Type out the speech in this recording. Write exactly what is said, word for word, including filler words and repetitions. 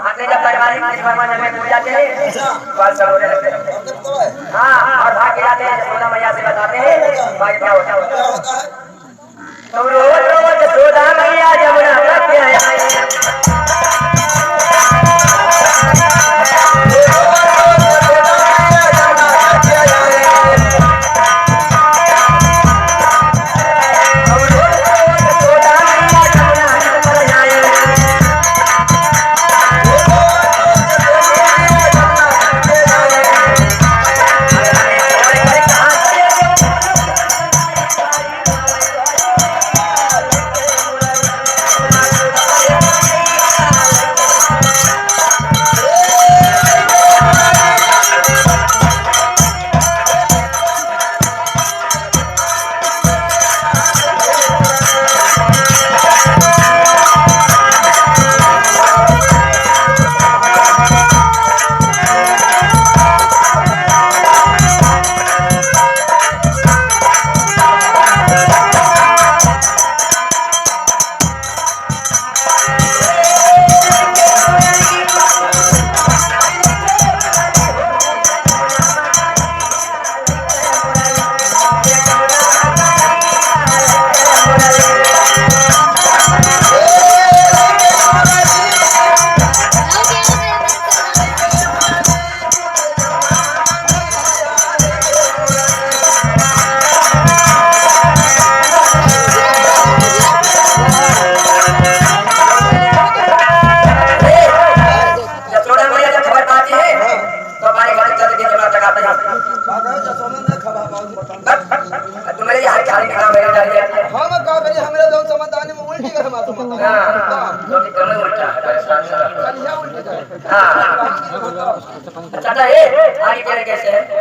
आपने जब पारिवारिक कृष्ण भगवान जब पूजा के, बस सब होने लगते हैं। हाँ, और भाग के जाते हैं, यशोदा मैया से बताते हैं, भाग क्या होता है। तो रोज रोज यशोदा मैया जमुना तट पे आई। जब छोटा भैया जब खबर पाती है, तो हमारे घर चल के जमा जगाते हैं। का कहे, जसोनंद ने खबर पावत बताओ। बस, तुम्हारे यहाँ क्या लिखा मेरे डर गया। हम का करी, हमरे जौन समझदारी में उल्टी गए हमार समझदारी। हाँ, हाँ। जो कि तुम्हें उल्टा है, परेशान नहीं। चलिए उल्टी जाए। हाँ, हाँ। अच्छा, अच्छा, ए, आगे क्या कैसे है?